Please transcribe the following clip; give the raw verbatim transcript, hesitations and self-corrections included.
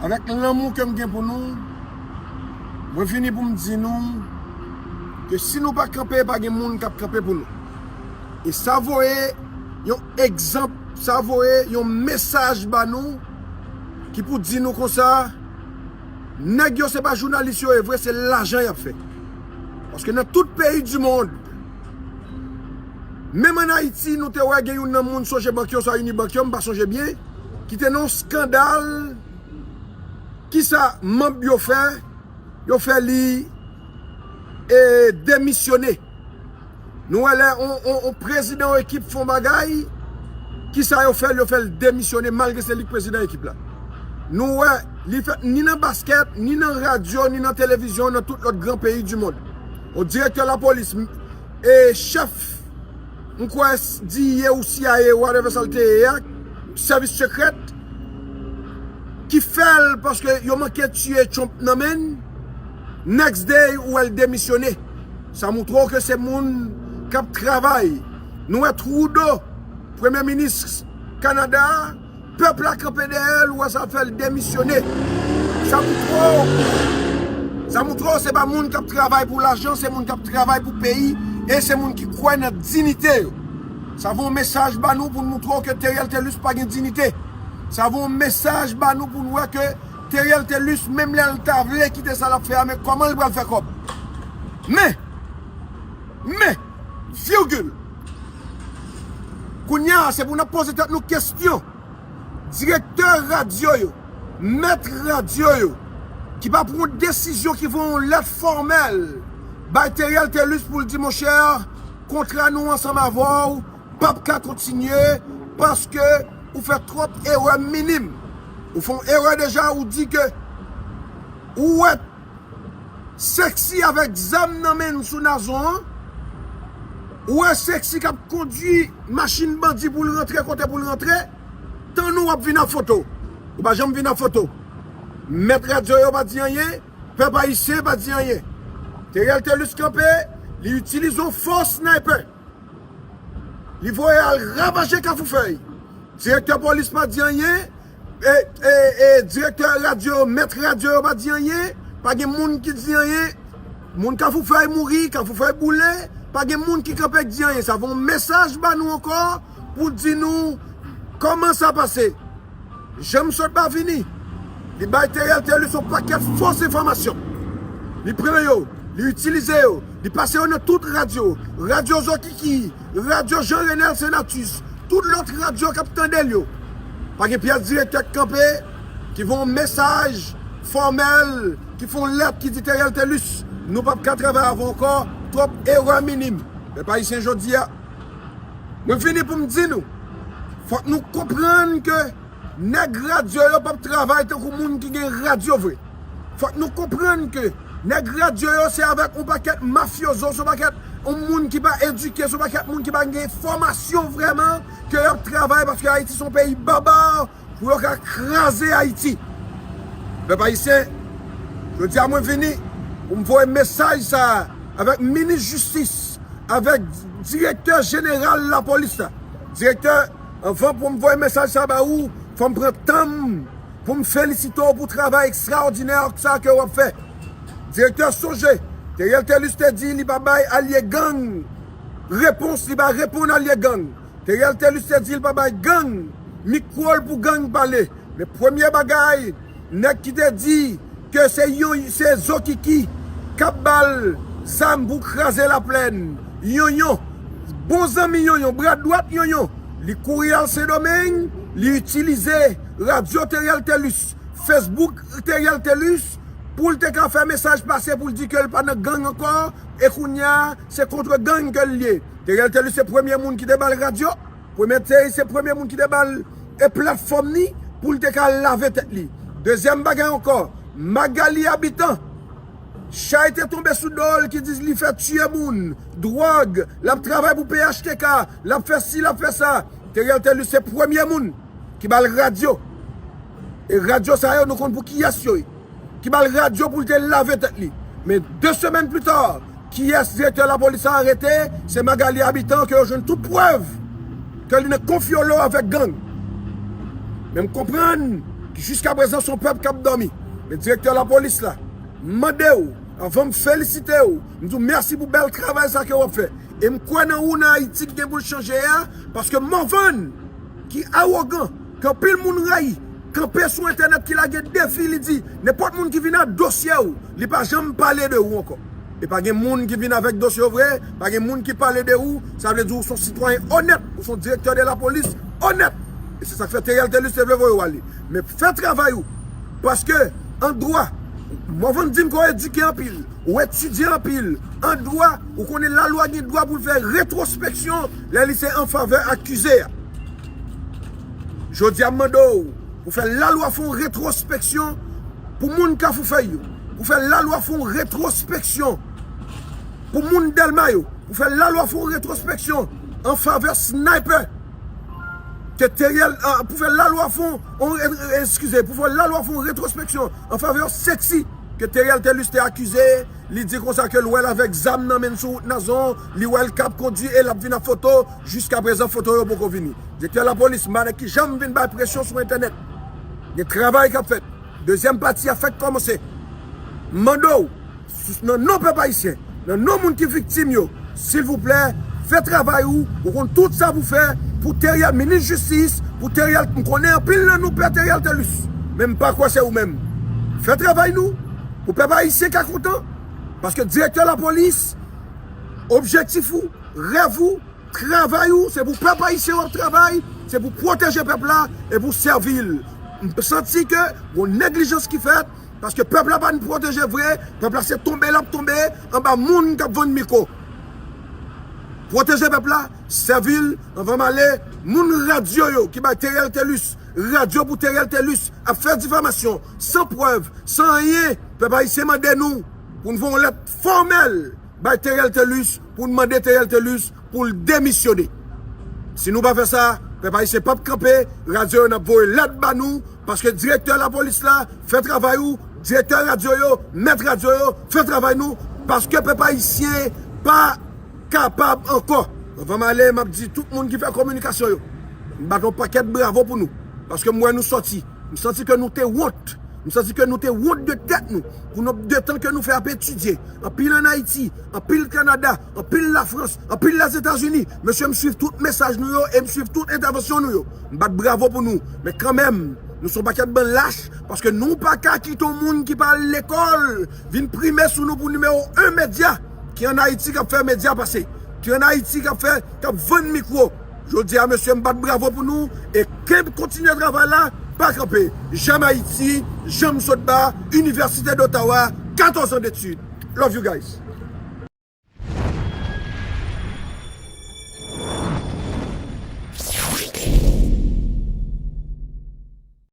Avèk lanmou ke m gen pou nou, mwen vini pou m di nou ke si nou pa kanpe, pa gen moun k ap kanpe pou nou. E sa voye yon egzanp, sa voye yon mesaj ba nou ki pou di nou konsa, nèg yo se pa jounalis yo ye vre, se lajan y ap fè. Paske nan tout peyi di mond, menm ann Ayiti, nou te wè gen youn nan moun Sogebank yo, sa Unibank yo, m pa sonje byen, ki te nan yon eskandal. Kisa manm yo fè? Yo fè li e demisyone. Nou wè lè on, on, on prezidan yon ekip fè yon bagay, kisa yo fè l? Yo fè l demisyone malgre se li k prezidan ekip la. Nou wè li fèt ni nan baskèt, ni nan radyo, ni nan televizyon, nan tout lòt gran peyi di mond. On direktè lapolis, e chèf, m kwè, D E A ou C I A, whatever sa l te ye a, sèvis sekrè, ki fè l paske yo manke tiye Trump nan men l, next day ou wè l demisyone. Sa moutre w ke se moun k ap travay. Nou wè Trudeau, premye minis Kanada a, pèp la kanpe dèyè l, ou wè sa fè l demisyone. Sa moutre w, sa moutre w se pa moun k ap travay pou lajan, se moun k ap travay pou peyi, e se moun ki kwè nan diyite yo. Sa voye yon mesaj ba nou pou n moutre w ke Theriel Thelus pa gen diyite. Sa voye yon mesaj ba nou pou n wè ke Theriel Thelus, menm lè l ta vle kite sa l ap fè a, men kòman l pral fè kòb? Men, men, virgil. Kounye a, se pou n ap poze tèt nou kesyon. Direktè radyo yo, mèt radyo yo, ki pa pran desizyon, ki voye yon lèt fòmèl bay Theriel Thelus pou l di, monchè, kontra nou ansanm avè w p ap ka kontinye paske ou fè twòp erè minim. Ou fè yon erè deja, ou di ke ou wè Sexy avèk zam nan men l sou Nazon an. Ou wè Sexy k ap kondui machin bandi pou l rantre kote pou l rantre. Tann ou w ap vin ak foto. Ou pa janm vin ak foto. Mèt radyo yo pa di anyen. Pèp ayisyen pa di anyen. Theriel Thelus kanpe, li itilize yon fo sniper. Li voye al ravaje Kafou Fèy. Direktè polis pa di anyen. E, e, e, direktè radyo, mèt radyo yo pa di anyen. Pa gen moun ki di anyen. Moun Kafou Fèy mouri, Kafou Fèy boule. Pa gen moun ki kanpe k di anyen. Sa voye yon mesaj ba nou ankò pou di nou kòman sa pase. Jan m sot pa vini. Li bay Theriel Thelus yon pakèt fos enfòmasyon. Li pran yo, li itilize yo, li pase yo nan tout radyo. Radyo Zokiki, radyo Jean Renel Senatus, tout lòt radyo k ap tande l yo. Pa gen pyès direktè k kanpe, ki voye yon mesaj fòmèl, ki fè yon lèt, ki di Theriel Thelus, nou p ap ka travay avè w ankò, twòp erè minim. Pèp ayisyen jodi a, mwen vini pou m di nou, fòk nou konprann ke nèg radyo yo p ap travay tankou moun ki gen radyo vre. Fòk nou konprann ke nèg radyo yo se avèk yon pakèt mafyozo, se yon pakèt yon moun ki pa edike, se yon pakèt moun ki pa gen fòmasyon vrèman ke y ap travay paske Ayiti se yon peyi baba pou yo ka kraze Ayiti. Pèp ayisyen, jodi a mwen vini pou m voye mesaj sa a avèk minis jistis, avèk direktè jeneral lapolis la. Direktè, anvan pou m voye mesaj sa ba ou, fò m pran tan m pou m felisite w pou travay ekstraòdinè sa ke w ap fè. Direktè, sonje, Theriel Thelus te di li pa bay alye gang repons, li pa reponn alye gang. Theriel Thelus te di l pa bay gang mikwo l pou gang pale. Men premye bagay, nèg ki te di ke se yon, se Zokiki k ap ba l zam pou kraze Laplèn. Yonyon, bon zanmi Yonyon, bra dwat Yonyon, li kouri al Sendomeng, li itilize radyo Theriel Thelus, Facebook Theriel Thelus, pou l te ka fè mesaj pase pou l di ke l pa nan gang ankò, e kounye a, se kontre gang ke l ye. Theriel Thelus se premye moun ki te ba l radyo. Premye te, se premye moun ki te ba l e platfòm ni pou l te ka lave tèt li. Dezyèm bagay ankò, Magalie Habitant, chay te tonbe sou do l ki di li fè tiye moun, dwòg, l ap travay pou P H T K, l ap fè si, l ap fè sa. Theriel Thelus se premye moun ki ba l radyo. E radyo sa yo, nou konn pou kiyès yo ye. Ki ba l radyo pou l te lave tèt li. Men de semèn pli ta, kiyès direktè lapolis la arete? Se Magalie Habitant ke yo jwenn tout prèv ke li nan konfyolo avèk gang. Men m konprann Jiskaprezan, se yon pèp k ap dòmi. Men direktè lapolis la, m mande w, anvan m felisite w, m di w mèsi pou bèl travay sa ke w ap fè. E m kwè nan ou, nan Ayiti k gen pou l chanje a, paske Morvan, ki awogan, ke anpil moun rayi, kanpe sou entènèt, ki lage defi, li di, nenpòt moun ki vin ak dosye w, li pa janm pale de ou ankò. E pa gen moun ki vin avèk dosye w vre, pa gen moun ki pale de ou, sa vle di ou se yon sitwayen onèt, ou se yon direktè de lapolis onèt. E se sa k fè Theriel Thelus te vle voye w ale. Men fè travay ou, paske an dwa, Morvan di m ke w edike anpil, ou etidye anpil, an dwa, ou konnen lalwa gen dwa pou l fè retwospeksyon lè li se an favè akize a. Jodi a, m mande w pou fè lalwa fè yon retwospeksyon pou moun Kafou Fèy yo, pou fè lalwa fè yon retwospeksyon pou moun Dèlma yo, pou fè lalwa fè yon retwospeksyon an favè Sniper, ke Theriel, ah, pou fè lalwa fè yon, eskize, pou fè lalwa fè yon retwospeksyon an favè Sexy, ke Theriel Thelus te akize, li di konsa ke l wè l avèk zam nan men l sou wout Nazon, li wè l k ap kondui e l ap vin ak foto, jiskaprezan foto yo poko vini. Direktè lapolis, m pa nan ki janm vin bay presyon sou entènèt. Gen travay k ap fèt. Dezyèm pati a fèk kòmanse. M mande w, nan non pèp ayisyen, nan non moun ki viktim yo, silvouplè, fè travay ou, ou konn tout sa pou fè, pou Theriel, minis jistis, pou Theriel, m konnen anpil nan nou pè Theriel Thelus, men m pa kwè se ou menm. Fè travay nou, pou pèp ayisyen ka kontan, paske direktè lapolis, objektif ou, rèv ou, travay ou, se pou pèp ayisyen w ap travay, se pou pwoteje pèp la e pou sèvi l. M santi ke gon neglijans ki fèt, paske pèp la pa n pwoteje vre, pèp la se tonbe l ap tonbe anba moun k ap vann mikwo. Pwoteje pèp la, sèvi l, anvan m ale, moun radyo yo ki bay Theriel Thelus, radyo pou Theriel Thelus, ap fè difamasyon, san prèv, san anyen, pèp ayisyen mande nou pou n voye yon lèt fòmèl bay Theriel Thelus, pou n mande Theriel Thelus pou l demisyone. Si nou pa fè sa, pèp ayisyen p ap kanpe, radyo yo n ap voye lèt ba nou, paske direktè lapolis la, fè travay ou, direktè radyo yo, mèt radyo yo, fè travay nou, paske pèp ayisyen pa kapab ankò. Anvan m ale, m ap di tout moun ki fè kominikasyon yo, m bat yon pakèt bravo pou nou, paske m wè nou sòti. M santi ke nou te wont. M santi ke nou te wont de tèt nou. Pou nonb de tan ke nou fè ap etidye. Anpil ann Ayiti, anpil Kanada, anpil Lafrans, anpil Lèzetazini. Mesye, m swiv tout mesaj nou yo e m swiv tout entèvansyon nou yo. M bat bravo pou nou. Men kanmenm, nou se yon pakèt bann lach, paske nou pa ka kite yon moun ki pa al lekòl vin prime sou nou pou nimewo en medya ki ann Ayiti k ap fè medya pase, ki ann Ayiti k ap fè, k ap vann mikwo. Jodi a, mesye, m bat bravo pou nou e kenbe, kontinye travay la, pa kanpe. J'aime Haïti, Jean Sotba, Université d'Ottawa, quatorze ans d'études. Love you guys.